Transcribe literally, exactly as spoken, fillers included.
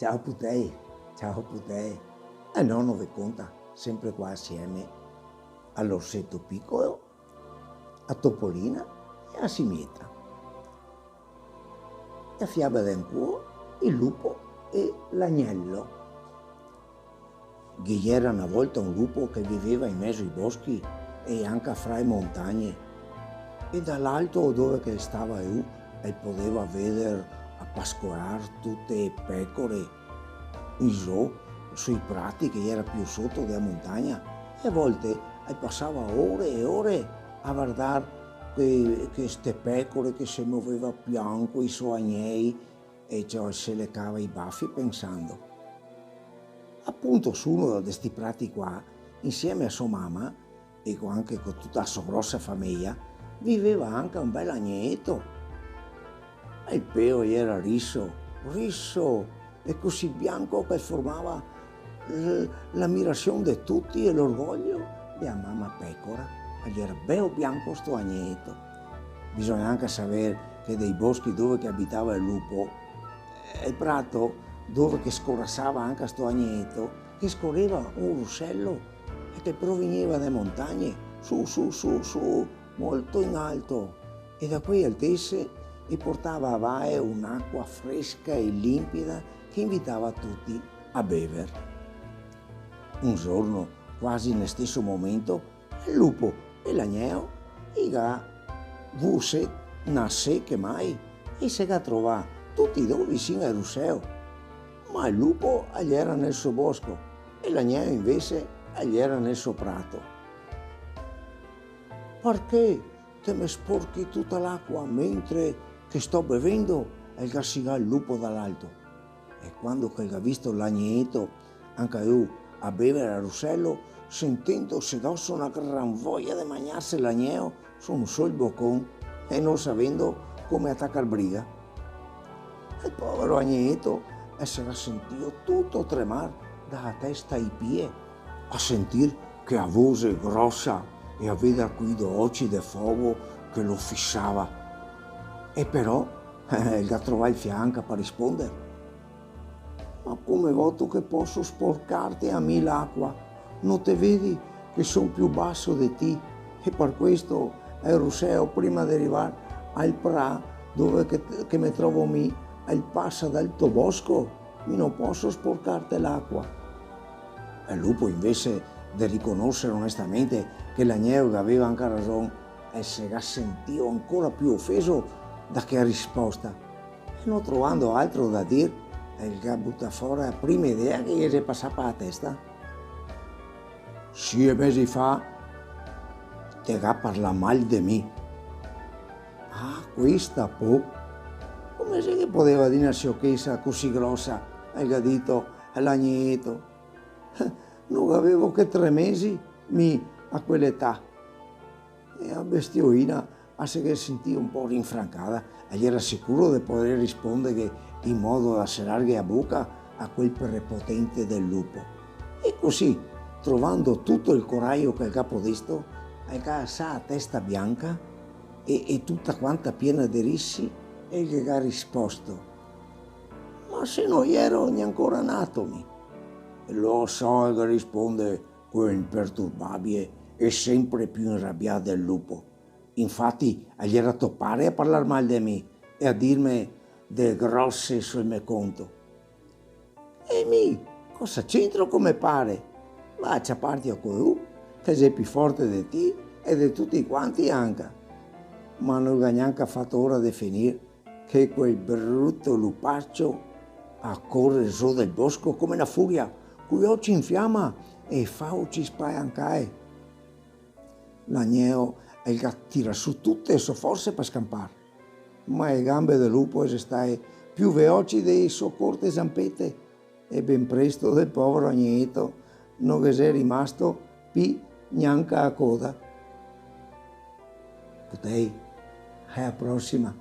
Ciao putei, ciao putei. E nono ve conta, sempre qua asieme a l'orseto picolo, a Topolina e a simieta. E a fiaba de ancuo, el lupo e l'agnelo. Ghe gera na volta un lupo che viveva in mezo ai boschi e anca fra e montagne, e da l'alto dove che stava lu, el podeva veder a pascolar tute e pecore in zo, sui prati che gera più soto dea montagna, e a volte el pasava ore e ore a vardar che, che ste pecore che se moveva pian coi so agnei, e ciò, se lecava i bafi pensando. Apunto, su uno de sti prati qua, insieme a so mama, e co, anca co tuta a so grosa fameja, viveva anca un bel agneto. E el pelo gera riso, riso, e cusì bianco che formava l-, l'amirasion de tuti e l'orgoglio dea mama pecora. El gera beo bianco sto agneto. Bisogna anca saver che dei boschi dove che abitava el lupo, el prato dove che scorasava anca sto agneto, che scoreva un ruselo e che provegneva dae montagne, su, su, su, su, molto in alto, e da quee altese e portava a vae un'acua fresca e limpida che invitava tuti a bever. Un giorno, quasi nel steso momento, el lupo e l'agneo i ga vuse na sé che mai, e se ga trovà tuti e do visin al ruseo. Ma el lupo el gera nel so bosco e l'agneo invese el gera nel so prato. "Parché te me sporchi tuta l'acua mentre che sto bevendo?" el ga sigà el lupo da l'alto. E quando che el ga visto l'agneto, anca lu a bever al ruselo, sentendose doso na gran voia de magnarse l'agneo su un sol bocon e no savendo come atacar briga. El povero agneto el se ga sentìo tuto tremar da la testa ai pie, a sentir che a voxe grosa e a vedar quei do oci de fogo che lo fisava. E però, eh, el ga trovà el fià anca par risponder. "Ma come voto che poso sporcarte a mi l'acua? No te vedi che son più baso de ti?" E par questo el ruseo, prima de rivar al pra dove che, che me trovo mi, el pasa dal to bosco. "Mi no poso sporcarte l'acua." El lupo, invese de riconoser onestamente che l'agneo gaveva anca rason, el se ga sentìo ancora più ofeso da chea risposta. E no trovando altro da dir, el ga butà fora a prima idea che ghe xe pasà pa la testa. "Sie mesi fa te ga parlà mal de mi." "Ah, questa po? Come xe che podeva dir na siochesa cusì grosa?" el ga dito l'agneto. "No gavevo che tre mesi mi a quel'età." E a bestioina a se ghe sentì un po' rinfrancada, e gera sicuro de poder rispondeghe in modo da serarghe a boca a quel prepotente del lupo. E cusì, trovando tuto el corajo che el ga podesto, el ga asà a testa bianca e, e tuta quanta piena de risi, el ghe ga risposto: "Ma se no jero gnancora nato mi." "Lo so", el ghe risponde quel imperturbabile e sempre più inrabià del lupo. "Infati, el jera to pare a parlar mal de mi e a dirme de grose sul me conto." "E mi cosa c'entro co me pare? Va a ciapartelo co lu, che el xe più forte de ti e de tuti quanti anca." Ma no el ga gnanca fato ora de finir che quel bruto lupacio a core zo del bosco come na furia, coi oci in fiama e fauci spalancae. L'agneo el ga tirà su tute e so forse par scanpar, ma e gambe del lupo e xe stae più veoci de e so corte zanpete, e ben presto del povero agneto no ghe xe rimasto pi gnanca a coda. Putei, a la prosima.